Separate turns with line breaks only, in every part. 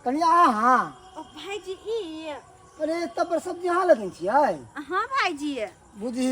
कनिया अहाँ
ओ भाईजी ई
अरे तब पर सब्जी अहाँ लगन छियै
हाँ भाईजी
बुझी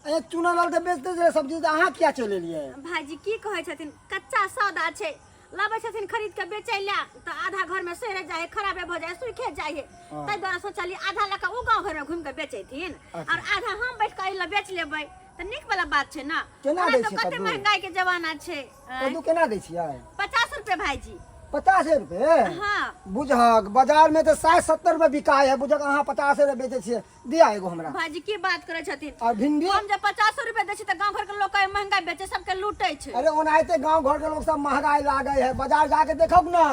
अरे चूना लाल तऽ बेचते छै सब्जी तऽ अहाँ किया चलि एलियै
भाईजी की कहै छथिन कच्चा सौदा छै लाबै छथिन खरीद के बेचै लए तऽ आधा घर में सड़ि जाइ है खराबे भऽ जाइ सुखे जाइ है
हाँ।
ताहि दुआरे सोचलियै आधा लऽ कऽ ओ गाँव घर में घुमि कऽ बेचैथिन
अच्छा।
और आधा हम बैठ कऽ एहि लए बेच लेबै तऽ नीक वाला बात छै ने
केना
ओना
दै
तऽ
छियै
कते
कद्दू?
महंगाई के जमाना छै
कद्दू केना दै छियै
50 रुपए भाईजी।
50 रुपए?
हाँ।
बुझहक बाजार में तऽ 60-70 रुपए बिकाय है, बुझक अहाँ 50 रुपए बेचै छियै। दिया एगो हमरा।
भाईजी, की बात करै छथिन?
और भिंडी?
हम जे 50 रुपए दै छी तऽ गाँव घर के लोक कहे महंगा बेचे, सबके लूटे छै।
अरे, ओनाहिते गांव घर के लोग सब महंगाई लागे है। बाजार जाके देखब ना,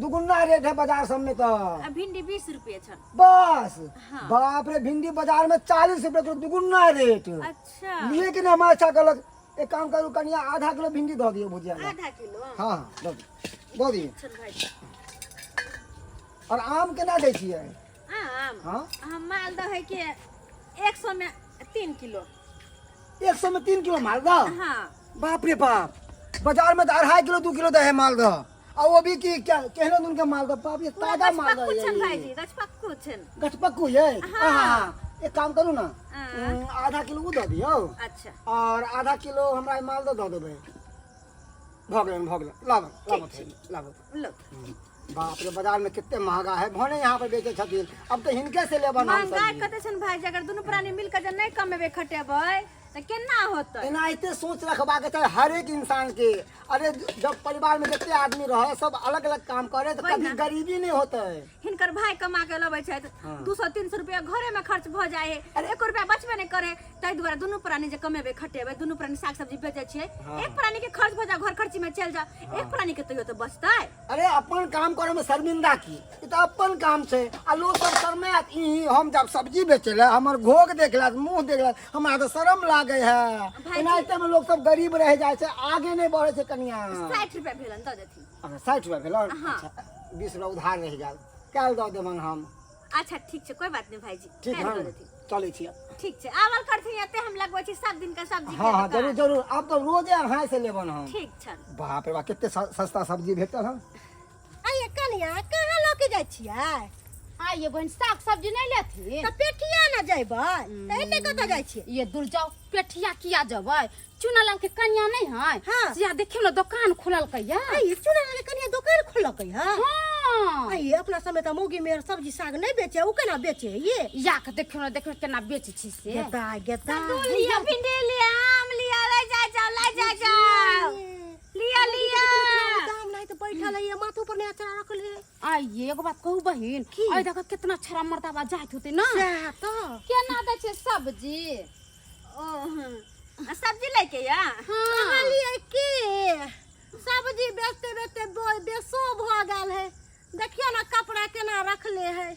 दुगुना रेट है बाजार सब में तो।
आ भिंडी 20 रुपए छन।
बस?
हाँ।
बाप रे, भिंडी बाजार में 40 रुपए किलो, दुगुना रेट।
अच्छा।
लिए कि नहीं? हमरा अच्छा कहलक। एक काम करू कनिया, आधा किलो भिंडी दऽ दियौ भुजिया ला।
आधा किलो?
हाँ हाँ, दऽ दियौ, दऽ दियौ।
छन भाईजी।
और आम केना दै छियै?
आम?
हाँ।
हम मालदह है के 100 में 3 किलो।
100 में 3 किलो मालदह?
हाँ।
बाप रे बाप, बाजार में तो 2.5 किलो, 2 किलो दे है मालदह, आ वो भी की क्या केहनो दिन के मालदह। बाप रे, ताजा मालदह
गछपक्कू छन
है।
भाईजी, गछपक्कू छन।
गछपक्कू ये?
हाँ।
हाँ, एक काम करू ना।
हाँ।
आधा किलो वो दऽ दियौ।
अच्छा।
और आधा किलो हमरा मालदह दऽ देबै। भऽ गेलै, भऽ गेलै। लाबऽ, लाबऽ, लाबऽ।
लो।
बाप रे, बाजार में कते महंगा है, भने यहाँ पर बेचे छथिन। अब तो हिनके से लेबन हम
महंगाई
सब्जी।
कते छन भाईजी, अगर दुनू प्राणी मिल के जे नहीं कमेबै खटेबै तऽ केना होतै?
एनाहिते सोच रखबाक चाही हरेक इंसान के। अरे, जब परिवार में जते आदमी रहे, सब अलग अलग काम करे, तो
वही
कभी
ना।
गरीबी नहीं होते है।
हिनकर भाई कमा के लबै छथि, 200-300 रुपया घरे में खर्च भऽ जाइ है, एको रुपया बचबे नहि करे। ताहि दुआरे दुनू प्राणी जे कमेबै खटेबै, दुनू प्राणी साग सब्जी बेचै छियै। एक प्राणी के खर्च भऽ जाए, घर खर्ची में चलि जाए, एक प्राणी के तैयो तऽ बचतै।
अरे, अपन काम करे में शर्मिंदा की? ई तऽ अपन काम छै। आ लोग सब शर्मात ई हम जब सब्जी बेचे ला, हमर घोघ देखला, मुंह देखला, हमरा तऽ शर्म लागे है।
भाईजी।
एनाहिते में लोग सब गरीब रह जाइ छै, आगे नहीं बढ़े छै कनिया।
60 रुपया भेलन, दऽ देथिन।
अच्छा, 60 रुपया भेल?
हाँ।
अच्छा, 20 रुपया उधार रहि गेल, काल्हि दऽ देबन हम।
अच्छा, ठीक छै, कोई बात नहीं भाईजी।
ठीक।
काल्हि
हँ।
दऽ देथिन।
चलै छी।
ठीक छै, आवल करथिन, एते हम लगबै छी सब दिन के सब्जी के
हाँ हाँ।
दुकान।
जरूर जरूर, आब तऽ रोजे अहाँ से लेबन हम।
ठीक छन।
बाप रे बाप, कते सस्ता सब्जी भेटल हन।
आइए कनिया, कहाँ लऽ के जाइ छियै?
आइए बहन, साग सब्जी नहीं लेथिन?
तऽ पेठिया ने जेबै तऽ एने कतऽ जाइ छियै?
ये दूर जाओ, पेठिया किया जबै? चुना लाल के कन्या नहीं है?
हाँ।
सिया देखियो ना, दुकान खुलल कैया।
आइए, चुना के कनिया दोकान खोललकै है?
हाँ।
आइए, अपना समय तऽ मौगी मेहर सब्जी साग नहि बेचे, ओ केना बेचे ये?
या के देखियो ना, देखियो केना बेचे छी से।
गेता गेता।
कद्दू लिया, भिंडी लिया, आम लिया, ले जा जाओ, ले जा जाओ, लिया लिया।
दाम नहीं तऽ बैठल है, माथो पर नहीं अचरा रखल है।
आइए, एगो बात कहू बहिन?
की?
आई देखो, कितना छड़ा मर्दाबा जाइत होते ना।
सएह तऽ।
केना दै छै सब्जी?
ओ सब्जी लेके या?
हाँ।
कहलियै की सब्जी बेचते बेचते बेसो भऽ गेल है। देखियौ ने, कपड़ा केना रखले है।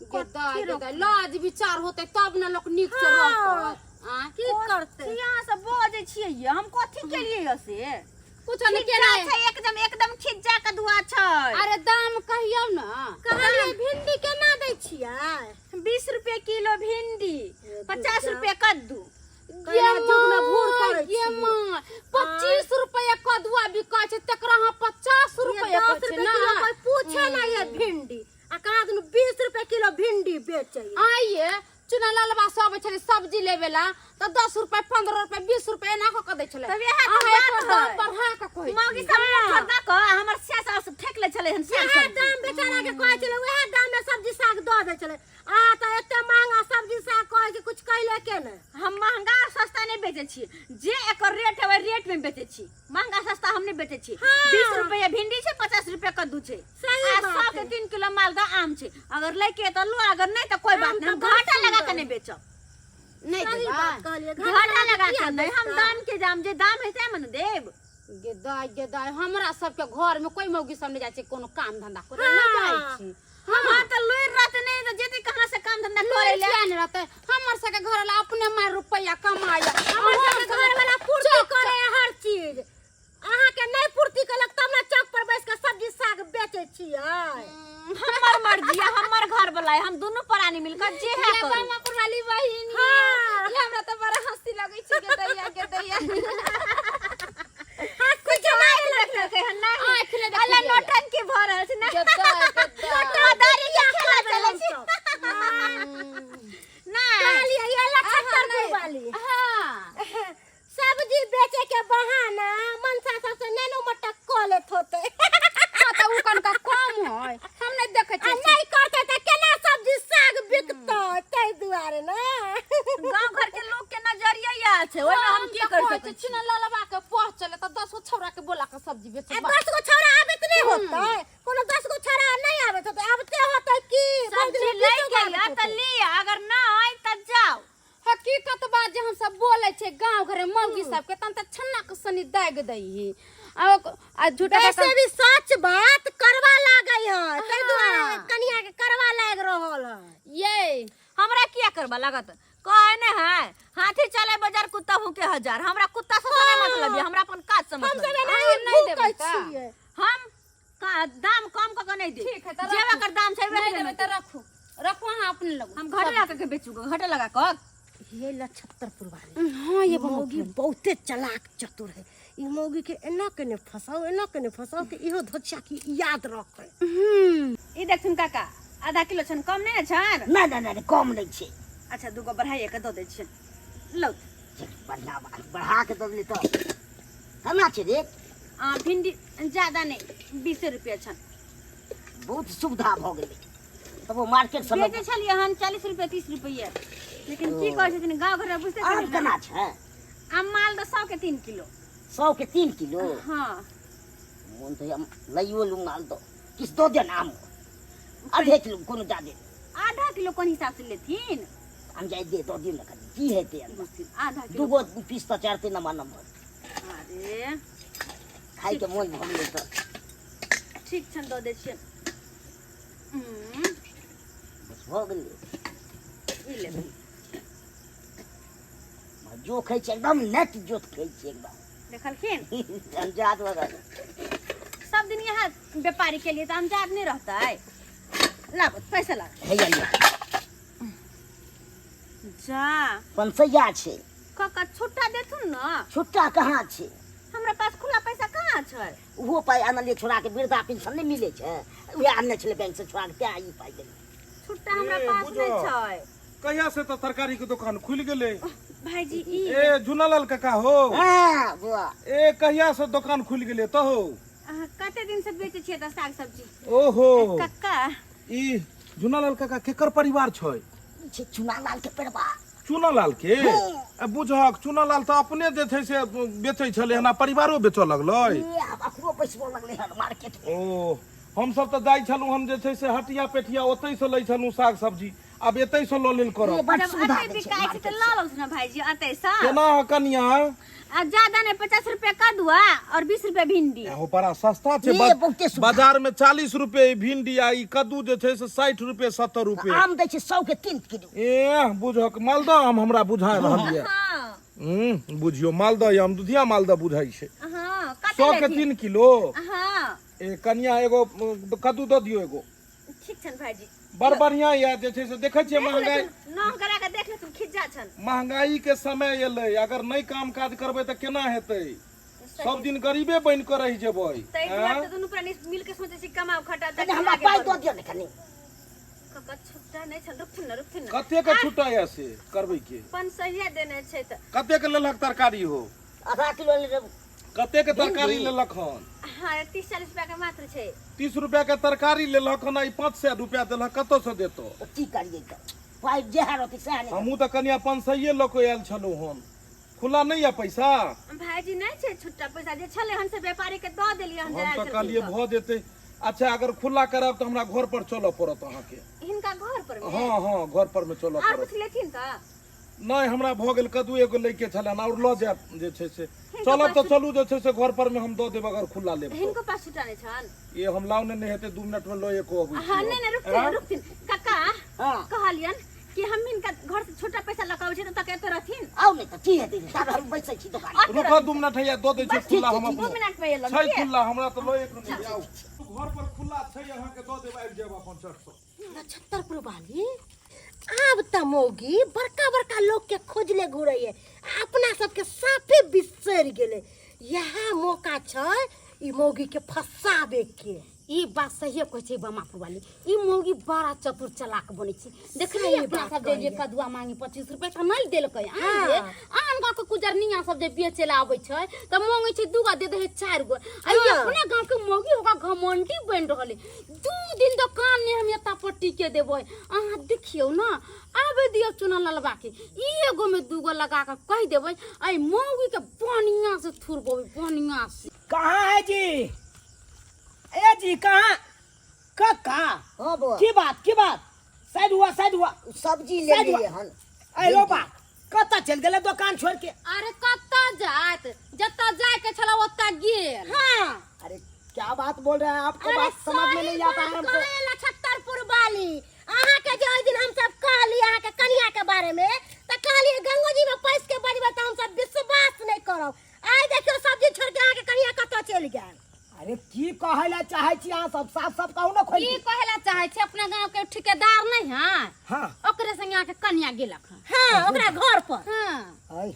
गेदा गेदा, लाज विचार होते तब ने लोक नीक से
हाँ।
रहतै आँय?
की करतै?
की अहाँ सब बजै छियै ये? हम कथी केलियै ये से?
कुछ नहीं
खिज्जा
केना
छै एकदम, एकदम खिज्जा कदुआ छै।
अरे, दाम कहियौ ने।
कहलियै भिंडी केना दै छियै?
20 रुपए किलो भिंडी, 50 रुपए कद्दू।
ये
जुग में भूर
माँ,
करै
ये
छियै।
माँ, 25 रुपया कदुआ बिकाय छै, तकरा अहाँ 50 रुपया
ये
कहै
10
छै
रुपए
ना?
किलो कोई पूछे ना ये भिंडी, आ कहाँ दुनू 20 रुपए किलो भिंडी बेचै।
आइए, चुना लालबा सब अबै छलै सब्जी लेबे ला तऽ 10 रुपया, 15 रुपया, 20 रुपया एना कऽ कऽ दै छलै।
तब इएह तऽ
अहाँ
बात
एकर दाम
है।
बढ़ा कऽ कहै
मौगी
छी।
सब मुँह दऽ कऽ आ हमर सास सब ठेक लै छलै हन साग
वएह
सब्जी।
दाम बेचारा के कहै छलै, वएह दाम में सब्जी साग दऽ दै छलै। आ तऽ एते महंगा सब्जी साग कहै छै, कुछ कैले के ने।
हम महंगा और सस्ता नहीं बेचै छी। जे एकर रेट है, ओहि रेट में बेचै छी। महंगा सस्ता हम नहीं बेचै छी। 20 रुपया भिंडी छै, 50 रुपया कद्दू छै।
सही
आ
बात
100 के
है।
3 किलो मालदह आम छै। अगर लैके तऽ लो, अगर नहीं तऽ कोई बात
आम
नहीं। हम
तऽ बड़
घाटा लगा के
सुन्दर।
नहीं बेचब, नहीं
सही
देबै।
बात कहलियै।
घाटा लगा
किया
के नहीं, हम
बेचतै?
दाम के दाम, जे दाम है से ने देब।
गे दाय, गे दाय, हमरा सबके घर में कोई मौगी सब नहीं जाइ छै कोनो काम धंधा करे, नहीं जाइ छी।
हाँ, तऽ लुरि रहतै नहीं तऽ जेतै कहाँ से काम धंधा करे ले?
किया नहीं रहतै? हमर सबके घर वाला अपने मार रुपया कमाया।
हमर सबके घर वाला पूर्ति करे है हर चीज, अहाँ के नहीं पूर्ति केलक तब ने चौक पर बैस के सब्जी साग बेचै छियै।
हमर मर्जी है, हमर घर वाला है, हम दुनू प्राणी मिलकर जे है
ये
करू।
बामापुर वाली बहिन ये।
हाँ।
ये हमरा तऽ बड़ा हंसी लगै छै। गे दैया, गे दैया।
कुछ आँखि देखलकै हन नहीं।
आँखि नहि
अल्ला
देखलियै।
नौटंकी भऽ रहल छै ने।
गद्दा, गद्दा।
मदारी के खेला चलै छै। नहि।
कहलियै ये लछत्तरपुर वाली।
हाँ।
सब्जी बेचे के बहाना मनसा सबसे नैनो मटक कऽ लेत होते।
हाँ, तऽ उ कनका कम है, हम नहि देखै
आ
छियै।
नहि करते तऽ केना सब्जी साग बिकतै, ताहि दुआरे ने।
गांव घर के लोग के नजरिया इएह छै, ओहिमे हम की कर सकै छी?
चिना ललबा के पह चले तऽ 10 गो छौड़ा के बोला के सब्जी बेचे।
आ 10 गो छौड़ा आबैत नहि होतै? कोनो 10 गो छौड़ा नहि आबैत होतै? आबते होतै की?
सब्जी लै के यऽ तऽ लिअ, अगर नहि तऽ जाउ।
हकीकत बात जे हम सब बोले छे गांव घरे मौगी सब के, तन त छन्ना के सनी दाग दई ही आ आ झूठा।
वैसे भी सच बात करवा लागै है, ताहि दुआरे कनिया के करवा लाग रहल है।
ये
हमरा किया करबा लागत? कहे ने है, हाथी चले बाजार कुत्ता भूके हजार। हमरा कुत्ता से नहीं मतलब है, हमरा अपन काज से
हम
मतलब
सब
है।
एनाही
अहाँ नहि
भूकै
देबै तऽ?
छियै।
हम का दाम कम कऽ के नहीं दे।
ठीक है, तऽ
जे
राखू।
एकर दाम छै
नहीं
वएह
देबै तऽ रखू, रखू अहाँ अपने लगू।
हम घटे लगा के बेचू, घटे लगा कऽ।
ये लछत्तरपुर वाली।
हाँ, ये
मौगी बहुते चालाक चतुर है। ई मौगी के एना के ने फसाओ, एना के ने फसाओ कि इहो धोछिया की याद रखे।
ई देखथुन काका, आधा किलो छन, कम नहीं ने छन?
नहि नहि नहि, कम नहि छै।
अच्छा, दूगो बढ़ाइए के दऽ दै छियनि, लौ।
बढ़िया बात, बढ़ा के दऽ देली तऽ केना छै रेट?
आ भिंडी ज्यादा नहीं, 20 रुपया छन।
बहुत सुविधा भऽ गेलै तब ओ मार्केट सब।
बेचै छलियै हन 40 रुपया, 30 रुपया, लेकिन की कहै छथिन, गाँव घर में बुझते
आम
छथिन ने।
केना छै?
आम मालदह 100 के 3 किलो।
100 के 3 किलो?
हाँ।
मोन तऽ हम लैयो लू मालदह, किछु दऽ दे ने आम आधे किलो, कोनो जादे।
आधा किलो कोन हिसाब से लेथिन?
हम जाइ दे, दऽ दियौ ने कनि, की हेतै अंदाज?
आधा किलो
दूगो पीस तऽ चढ़तै नम्बर नम्बर।
अरे
खाइके मोन भऽ गेलै तऽ।
ठीक छनि, दऽ दै छियनि।
बस भऽ गेलै।
ई लेबै?
जोखै छै एकदम, नेट जोत खै छै एकदम।
देखलखिन?
अंजाद वगैरह।
सब दिन यहाँ व्यापारी के लिए तऽ अंजाद नहीं रहतै। लाबो, पैसा लाबो।
हैया लिअ।
जा।
पंसैया छै।
काका, छुट्टा देथुन ने।
छुट्टा कहाँ छै?
हमरा पास खुला पैसा कहाँ छै?
ओहो पाइ आनलियै छोड़ा के, वृद्धा पेंशन नहि मिलै छै, उएह आनने छलै बैंक से छोड़ा के, तें ई पाइ देलियै।
छुट्टा हमरा
ए,
पास
बुझो।
नहीं छै।
कहिया से तऽ तरकारी के दुकान खुलि गेलै?
भाईजी, ई
ए झूनालाल काका हो।
हँ बुआ।
ए कहिया से दोकान खुलि गेलै तऽ हो?
अहाँ कते दिन से बेचै छियै तऽ साग सब्जी?
ओहो।
कक्का।
ई झूनालाल काका केकर परिवार छै?
ई छै चुनालाल के परिवार।
चूनालाल के? आ बुझहक, चूनालाल तऽ अपने जे छै से बेचै छलै हन, आ परिवारो बेचऽ लगलै।
ए आब अखनो बैसबो लगलै हन मार्केट मे।
ओ हमसब तऽ जाइ छलहुँ हन जे छै से हटिया पेठिया, ओतहि से लै छलहुँ साग सब्जी, आब एतहि से लऽ लेल
ए
करब।
बड
जब
सुविधा
अते
दै छै
बिकाइ छै
मार्केट
तऽ लऽ लौ ने भाईजी अते से।
केना है कनिया?
आ ज्यादा नहीं, 50 रुपया कदुआ और 20 रुपया भिंडी।
एहो बड़ा सस्ता छै।
ये बहुते सुविधा।
बाजार में 40 रुपए ई भिंडी आ ई कद्दू जे छै से 60 रुपए, 70 रुपए।
आम दै छै 100 के 3 किलो।
ए बुझक, मालदह आम हमरा बुझा रहल यऽ।
हाँ।
बुझियौ, मालदह आम दुधिया मालदह बुझाइ छै।
हाँ, कते
100 के
लेथिन?
3 किलो।
हाँ।
ए कनिया, एगो कद्दू दऽ दियौ एगो।
ठीक छन भाईजी।
बड़ बढ़िया यऽ जे छै से देखै छियै
देख
महंगाई।
लेथुन, नाम करा के देख लेथुन, खिज्जा छन।
महंगाई के समय एलै, अगर नहि काम काज करबै तऽ केना हेतै? सब दिन गरीबे बनि कऽ रहि जेबै।
ताहि दुआरे
आँय?
तऽ दुनू प्राणी मिल के सोचै छी कमाउ खटाउ
कनि
ताकि
हमरा
आगे
पाइ
बढ़ू।
दऽ दियौ ने कनि।
कक्का, छुट्टा नहि छन, रुकथिन ने, रुकथिन ने।
कते के छुट्टा यऽ से करबै के?
पंसहिया देने छै तऽ।
कते के लेलक तरकारी हो?
आधा किलो लेबै।
कते के तरकारी
भिंडी।
लेलक हन?
हाँ, 30 40 रुपया के मात्र छै।
30 रुपया के तरकारी लेलक हन आ ई 500 रुपया देलक, कतऽ से देतो?
तऽ की करियै तऽ पाइ जएह रहतै सएह ने।
हमहूँ तऽ कनिया 500 लऽ कऽ आयल छलहुँ हन, खुला नहि यऽ पैसा।
भाईजी, नहि छै छुट्टा पैसा, जे छलै हन से व्यापारी के दऽ देलियै हन।
हम
जे आयल
तऽ
छलखिन
कहलियै
तऽ।
भऽ जेतै। अच्छा, अगर खुला करायब तऽ हमरा घर पर चलऽ पड़त अहाँके।
हिनका घर पर मे?
हँ हँ, घर पर मे चलऽ
आर
पड़त।
कुछ लेथिन तऽ?
नहि, हमरा भऽ गेल, कद्दू एगो लैके छलै आओर लऽ जायब जे छै से। चलब तऽ चलू जे छै से घर पर मे हम दऽ देब अगर खुला लेब तऽ।
हिनको पास छुट्टा नहि छन?
ये हम लाउने नहि हेतै, 2 मिनट मे लऽ एको अबै
हाँ
छी।
नहीं नहीं, रुकथिन।
आँय?
रुकथिन काका।
हाँ।
कहलियन कि हम हिनका घर से छोटा पैसा लऽ के अबै छी तऽ एते रहथिन।
आउ ने तऽ की हेतै, ताबे हम बैसै छी दोकान।
रुकऽ 2 मिनट, हैया दऽ दै छी खुला हम
2
अपनो।
मिनट में एलन
छै खुला हमरा तऽ लऽ एक नहि आउ। घर पर खुला छै, अहाँके दऽ देब, आबि जायब अपन चट सँ।
नक्षत्रपुर वाली, आब तऽ मौगी बड़का बड़का लोग के खोजले घुरैये, अपना सबके साफे बिसरि गेलै। इएह मौका छै ई मौगी के फंसाबे के।
ई बात सहिए कहै छै बमापुर वाली, ई मौगी बड़ा चतुर चलाक बनै छै। देखलियै
सही
अपना
बात
सब जे जे
कहलियै।
कदुआ मांगे 25 रुपए तऽ नहि देलकै। आन
हाँ।
जे आन गाँव के कुजरनिया सब जे बेचे ला आबै छै तऽ मांगे छै 2 गो, दे दे है 4 गो। आ ई
हाँ।
अपना गाँव के मौगी होगा घमंडी बनि रहल है। 2 दिन दोकान ने हम एता पर टिके देबै। अहाँ देखियौ ना, आबे दियौ चुना ललबा के, ई एगो में 2 गो लगा के कहि देबै, एहि मौगी के बढ़िया से थुरबेबै, बढ़िया से।
कहाँ है जी? ए जी कहाँ? कक्का।
हाँ बौआ।
की बात, की बात? साइड हुआ, साइड हुआ।
सब्जी ले
साइड हुआ।
लिए हन।
अरे बा, कतऽ चलि गेलै दोकान छोड़ के?
अरे कतऽ जायत, जतऽ जाय के छला ओतऽ गेल।
हाँ।
अरे क्या बात बोल रहे हैं, आपको
अरे
बात समझ में
सही
नहीं आता
बात
है हमको।
कहै लछत्तरपुर वाली, अहाँ के जे ओहि दिन हम सब कहली अहाँ के कनिया के बारे में, तऽ कहलियै गंगोजी में पैस के बजबै तऽ हम सब विश्वास नहीं करब। आइ देखियौ सब्जी छोड़ के अहाँ के कनिया कतऽ चलि गेल।
अरे की कहै ला चाहै छी अहाँ सब, साफ साफ कहू ना खोलि
की
के।
कहै ला चाहै छी, अपना गांव के ठेकेदार नहीं है?
हाँ।
ओकरे संगे अहाँ के कनिया गेलक हन।
हाँ, ओकरा घर पर।
हाँ।
ऐ,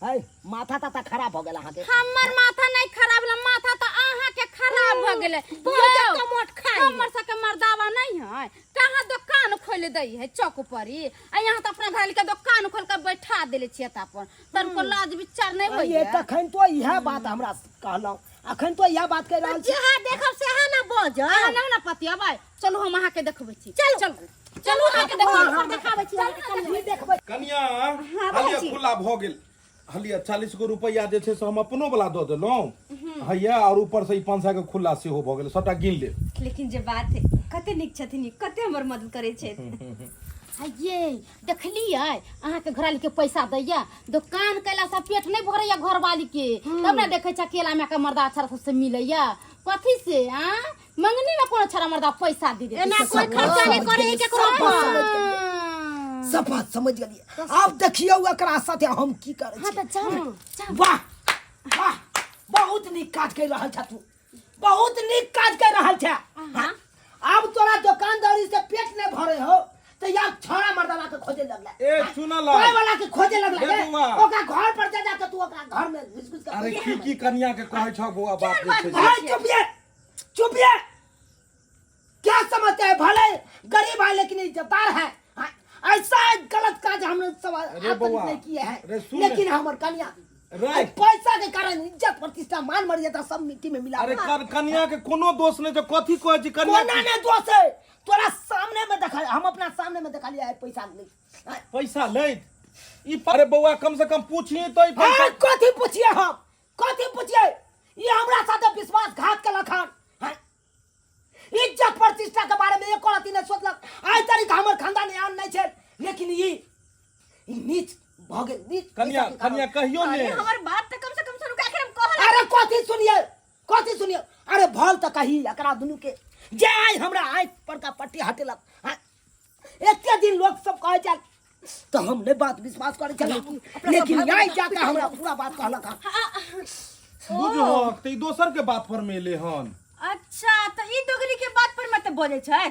ऐ, माथा ताथा खराब हो गेल अहाँ के।
हमर माथा नहीं खराब भेलै, माथा तऽ अहाँ के खराब भऽ गेलै।
बहुत
यौ,
कमोट खाइ।
हमर सबके मर्दावा नहीं है, कहाँ दोकान खोलि दै है चौक पर ही, आ यहाँ तऽ अपना घर के दोकान खोल के बैठा देले छियै तऽ अपन तनको लाज विचार नहीं होइए।
ये तखन तो इएह बात हमरा कहलहुँ, अखन तो इएह बात कहि रहल छी।
जेहा देखब सेहा ना बजब।
अहाँ नहि ने पतियबै, चलू हम अहाँके देखबै छी।
चलू।
चलू, चलू अहाँके देखबै।
देखाबै छी अहाँके कनिया।
की देखबै?
कनिया, हलिया खुला भऽ गेल। हलिया 40 गो रुपैआ जे छै से हम अपनो वाला दऽ देलहुँ हैया, और ऊपर से ई 500 के खुला सेहो भऽ गेल, सबटा गिन लेब।
लेकिन जे बात है, कते नीक छथिन ई, कते हमर मदद करै छथि।
ये देखलियै अहाँके घरवाली के पैसा दैया, दोकान कैला से पेट नहीं भरैया घरवाली के, तब ने देखै छै अकेला में के मर्दा छड़ा सबसे मिलैया कथी से। आ मंगनी में कोनो छड़ा मर्दा पैसा दे देतै।
एना कोई खर्चा नहीं करे है केकरो
सब
पर।
समझ गेलियै, सब बात समझ गेलियै। आब देखियौ एकरा साथे हम की करै
हाँ
छी।
तऽ जाउ ने, जाउ।
वाह वाह, बहुत नीक काज कर रहल छह तू, बहुत नीक काज कर रहल छह। हाँ, आब तोरा दोकानदारी से पेट नहीं भरे हो तो यार छौड़ा मर्दावा के खोजे लगला।
ए सुनल
पाय वाला के खोजे लगला।
ए
ए,
बौआ।
ओकरा घर पर जा जा के तू ओकरा घर में घुस घुस के
अरे की की कनिया के कहै छह बौआ बात जे छै से।
भाई चुप ये, चुप ये। क्या समझते हैं, भले गरीब है लेकिन इज्जतदार है। हाँ, ऐसा गलत काज हमने सब
अरे
आज तक
बौआ,
नहीं किए हैं,
अरे सुन।
लेकिन हमर कन्या
रे।
अरे पैसा के कारण इज्जत प्रतिष्ठा मान मर्यादा सब मिट्टी में मिला
अरे
देला।
कनिया के कोनो दोष नहीं छै, कथी कहै छी कनिया
कोना ने दोष है, तोरा सामने में देखा, हम अपना सामने में देखा लिया है पैसा नहीं। हाँ,
पैसा लैत ई अरे बौआ कम से कम पूछिए तो ई पैसा।
हाँ, कथी पूछिए हम, कथी पूछिए? ये हमरा साथे विश्वासघात केलक हन। हाँ, इज्जत प्रतिष्ठा के बारे में एको रत्ती नहीं सोचलक। आइ तारीख हमर खानदान एहन नहीं छै, लेकिन ई नीच भऽ गेल, नीच।
कनिया,
पैसा के कारण।
कनिया कहियो
अरे
ने।
हमर बात तऽ कम से कम सुनू, आखिर हम कहल।
अरे कथी सुनिए, कथी सुनिए? अरे भल तऽ कही एकरा दुनू के जे आइ हमरा आँखि पर का पट्टी हटेलक। हाँ, एते दिन लोक सब कहै छल तऽ हम नहि बात विश्वास करै छलहुँ, लेकिन आइ जाके हमरा पूरा बात कहलक हन।
बुझहक तऽ ई दोसर के बात पर में एले हन।
अच्छा तऽ ई दोगली के बात पर मत बजै छै।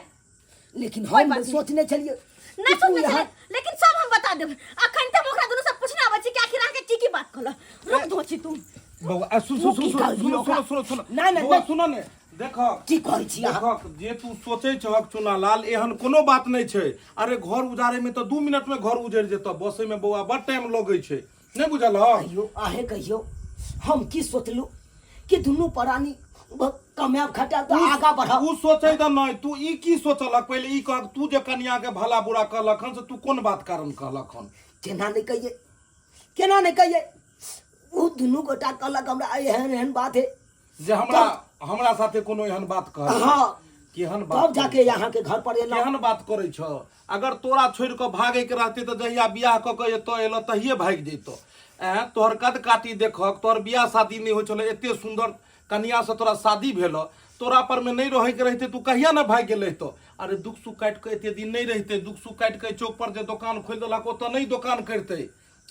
लेकिन
कोई
हम
बात नहीं।
सोचने छलियै
नहीं
कि तू
सोचने
यहाँ
छलियै, लेकिन सब हम बता देब। अखन तक ओकरा दुनू से पूछने आबै छी कि आखिर अहाँके की की बात कहलक। रुक दो छी तू।
बौआ, आ, सुन, सुन,
तू की
सुन,
कहलही
सुन,
ओकरा?
सुन, सुन, सुन।
नहीं, नहीं,
बौआ,
नहीं।
सुन ने, देखक।
की कहै छी अहाँ?
देखक, जे तू सोचै छहक चुनालाल, एहन कोनो बात नहि छै। अरे घर उजाड़े में तऽ 2 मिनट में घर उजड़ि जेतऽ, बसै में बौआ बड़ टाइम लगै छै, नहि बुझल हक?
कहियो आहे कहियो हम की सोचलू कि दुनू प्राणी कमायब खटायब तऽ आगाँ बढ़ब।
उ सोचै तऽ नहि, तू ई की सोचलक पहिले ई कहक, तू जे कनिया के भला बुरा कहलक हन से तू कोन बात कारण कहलक हन?
केना नहि कहियै, केना नहि कहियै, ओ दुनू गोटा कहलक हमरा एहन एहन बात है
जे हमरा साथे कोनो एहन बात कहल।
हाँ।
केहन बात
तब जाके यहाँ के घर पर एलहुँ।
केहन बात करै छ? अगर तोरा छोड़ि कऽ भागै के रहतै तऽ जहिया बियाह कऽ के एतऽ एलऽ तहिये भागि जैतऽ। ऐं तोहर कद काटी देखक, तोहर बियाह शादी नहि होइ छलै, एते सुन्दर कनिया से तोरा शादी भेल, तोरा पर में नहि रहै के रहितै तू कहिया ने भागि गेल रहितऽ। अरे दुख सुख काटि कऽ एते दिन नहि रहितै, दुख सुख काटि कऽ चौक पर जे दोकान खोलि देलक ओतऽ नहि दोकान करितै।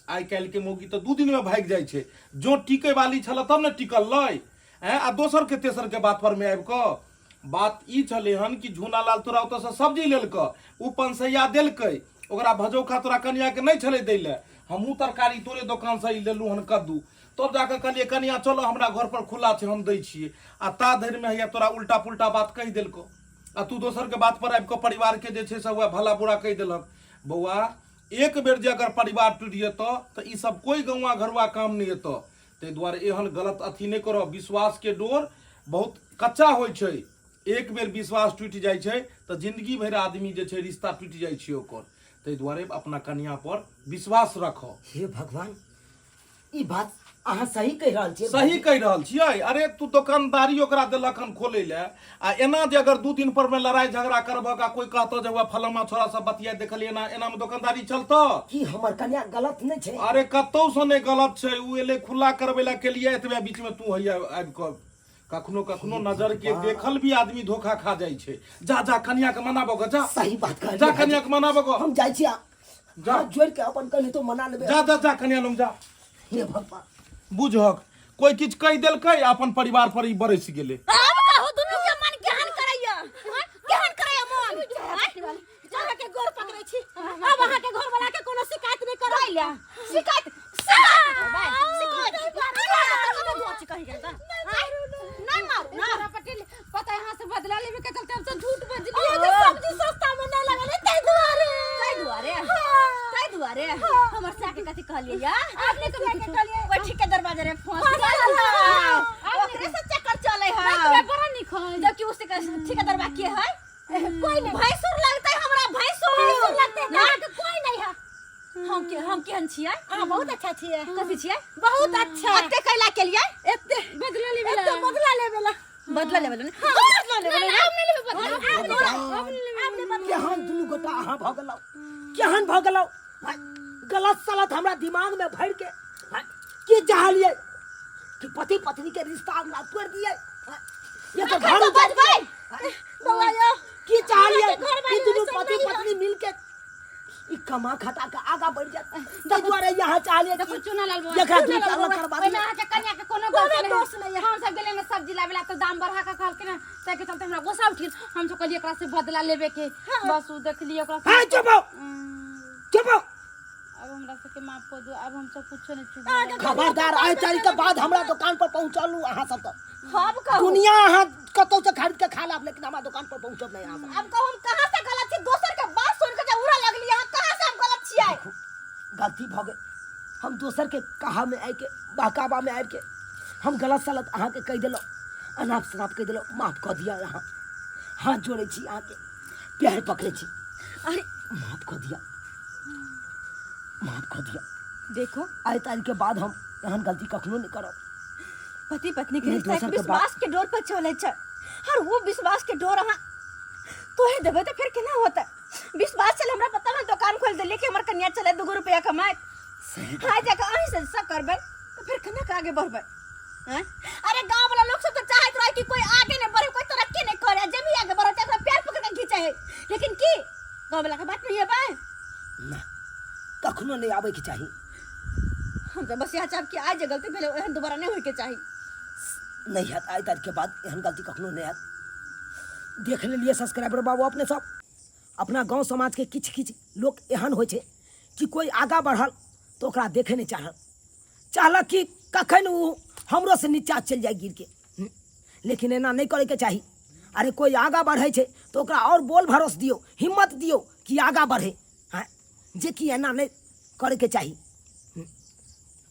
आइ काल्हि के मौगी तऽ 2 दिन में भागि जाइ छै, जो टिकै वाली छल तब ने टिकल लै। ऐं आ दोसर के तेसर के बात पर में आबि कऽ बात ई छलै हन कि झूनालाल तोरा ओतऽसँ सब्जी लेलकऽ, उ 500 देलकै, ओकरा भजौखा तोरा कनिया के नहि छलै दै लए, हमहूँ तरकारी तोरे दोकानसँ ई लेलहुँ हन कद्दू, तब जाकऽ कहलियै कनिया चलो हमरा घर पर खुला छै हम दै छियै आ ता धरिमे हैया तोरा उल्टा पुल्टा बात कहि देलकौ आ तू दोसरके बात पर आबि कऽ परिवारके जे छै से वएह भला बुरा कहि देलक बौआ एक बेर जे अगर परिवार टूटि जेतऽ तऽ ई सब कोइ गौआँ घरुआ काम नहि एतऽ ताहि दुआरे एहन गलत अथी नहि करऽ विश्वासके डोर बहुत कच्चा होइ छै एक बेर विश्वास टूटि जाइ छै तऽ जिंदगी भरि आदमी जे छै रिश्ता टूटि जाइ छै ओकर ताहि दुआरे अपना कनिया पर विश्वास रखऽ
हे भगवान ई बात अहाँ सही कहि रहल छियै
सही कहि रहल छियै अरे तू दोकानदारी ओकरा देलक हन खोलै लए आ एना जे अगर दू दिन पर में लड़ाई झगड़ा करबहक आ कोई कहतौ जे वएह फलाना छोरा सब बतिया देखलियै एना एना में दोकानदारी चलतौ
की हमर कन्या गलत नहि छै
अरे कतौ से नहि गलत छै ओ एलै खुला करबै लए के लिए एतबे बीच में तू हैया आबि कऽ कखनो कखनो नजर के देखल भी आदमी धोखा खा जाइ छै जा जा कनिया के मनाबऽ गऽ जा
सही बात कहलियै
जा कनिया के मनाबऽ गऽ
हम जाइ छी
जा।
हाथ जोड़ि के अपन कनि तो मना लेबै
जा जा जा कनिया लग जा
हे भगवान
बुझहक कोई किछु कहि देलकै आ अपन परिवार पर ई बरसि गेलै
आब कहू दुनू के मन केहन करैया हँ? केहन करैया मन आँय?
अहाँ के गोर पकड़ै छी अब अहाँ के घर वाला के कोनो शिकायत नहि करब
कैला शिकायत शिकायत शिकायत कहि गेल नहि मारू ना
तोरा पटेल पता है यहाँ से बदला लेवे के चलते हम सब झूठ बजलिए
अहाँ के सब्जी सस्ता में नहि लगल है, ताहि दुआरे
ताहि दुआरे ताहि दुआरे हमर साके के कथी कहलियै या
अपने के के कहलियै
ओहि ठेकेदार बाजारे फंस गेल ओकरे से चक्कर चले है
तोरा बड़ा निक है
जबकि उससे ठेकेदार बा के है
कोई नहीं
भैंसुर लगतै हमरा भैंसुर
भैंसुर लगतै
ना
अहाँ के कोई नहीं है
हम के हम केहन छियै
अहाँ बहुत अच्छा छियै
कथी छियै
बहुत अच्छा
एते कैला के लिए
एते
बदला लेवे
एते बदला लेवे ला
बदला लेबै ने बदला लेबै ने
हम नहीं लेवे बदला
आब केहन दुनू गोटा अहाँ भऽ गेलहुँ केहन भऽ गेलहुँ भाइ, गलत सलत हमरा दिमाग में भरि के भाइ, की चाहलियै कि पति पत्नी के रिश्ता हमरा तोड़ि दियै भाइ, ये तो घर उजाड़ दियै। भाइ,
बौआ यौ
की चाहलियै
अहाँके घरवाली
कि दुनू
ओइसन
पति
नहि है।
पत्नी मिल के ई कमा खटा के आगा बढ़ जात ताहि दुआरे यहाँ चाहलियै
देखो
कि
चुना लाल बौआ
एकरा
चुना
दुनू के
लाल
अलग
बौआ,
करबा
ओहिमे
दियै।
अहाँके कन्या के कोनो
कोनो
गलती नहीं
दोष नहीं है।
हम सब गेलियै ने सब्जी लाबे ला तो दाम बढ़ा के कहलखिन हन ताहि के चलते हमरा गुस्सा उठि गेल हम सब कहलियै एकरा से बदला लेबे के बस उ देखलियै ओकरा से
हाँ चुप हो चुप हो
अब हमरा सबके माफ कर दू अब हम सब कुछो नहीं चुप
खबरदार आइ तारीख के बाद हमरा दुकान पर पहुंचलू अहाँ सब तऽ
हम कहू
दुनिया अहाँ कतौ से खरीद के खा लाब लेकिन हमरा दुकान पर पहुंचब नहीं अहाँ सब
अब कहू हम कहाँ से गलत छी दोसर के बात सुन के जे उड़ा लगली अहाँ कहाँ से हम गलत छियै
गलती भऽ गेल हम दोसर के कहा में आबि के बहकावा में आबि के हम गलत सलत अहाँके कहि देलहुँ अनाप शनाप कहि देलहुँ माफ कऽ दिअ अहाँ हाथ जोड़ै छी अहाँके पैर पकड़ै छी
अरे
माफ कऽ दिअ माफ कऽ दिअ
देखो
आइ तारीख के बाद हम एहन गलती कखनो नहि करब
पति पत्नी के
नहीं,
रिश्ता एक
दोसर के
विश्वास के डोर पर चले छै और वो विश्वास के डोर अहाँ तोहे देबै तऽ फेर केना होतै विश्वास चल हमरा पता ना दुकान खोल देलियै कि हमर कन्या चले दूगो रुपया कमाए हाँ जाके अहीं से सब करबै तऽ फेर केना के आगे बढ़बै हैं? अरे गांव वाला लोग सब तो चाहत रहे कि कोई आगे नहीं बढ़े कोई तरक्की नहीं करे जे भी आगे बढ़े तेकरा पैर पकड़ के घींचे है लेकिन की गांव वाला के बात नहीं है भाई
ना कखनो नहि आबैके चाही
हम तो बस यहाँ चाहब कि आज जे गलती भेलै एहन दोबारा नहीं होइके चाही
नहि हैत आइ तारीखके बाद एहन गलती कखनो नहि हैत देख लेलियै सब्सक्राइबर बाबू अपने सब अपना गाँव समाजके किछु किछु लोक एहन होइ छै कि कोइ आगाँ बढ़ल तऽ ओकरा देखै नहि चाहल चाहलक कि कखन ओ हमरोसँ नीचा चलि जाय गिरके लेकिन एना नहि करैके चाही अरे कोइ आगाँ बढ़ै छै तऽ ओकरा आओर बोल भरोस दियौ हिम्मत दियौ कि आगाँ बढ़े आँय जेकि एना नहि करैके चाही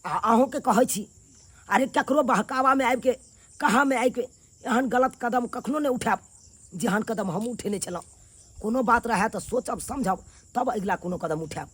आ अहूँके कहै छी अरे ककरो बहकावामे आबिके कहाँमे आबिके एहन गलत कदम कखनो नहि उठायब जेहन कदम हम उठेने छलहुँ कोनो बात रहए तऽ सोचब समझब तब अगिला कोनो कदम उठायब।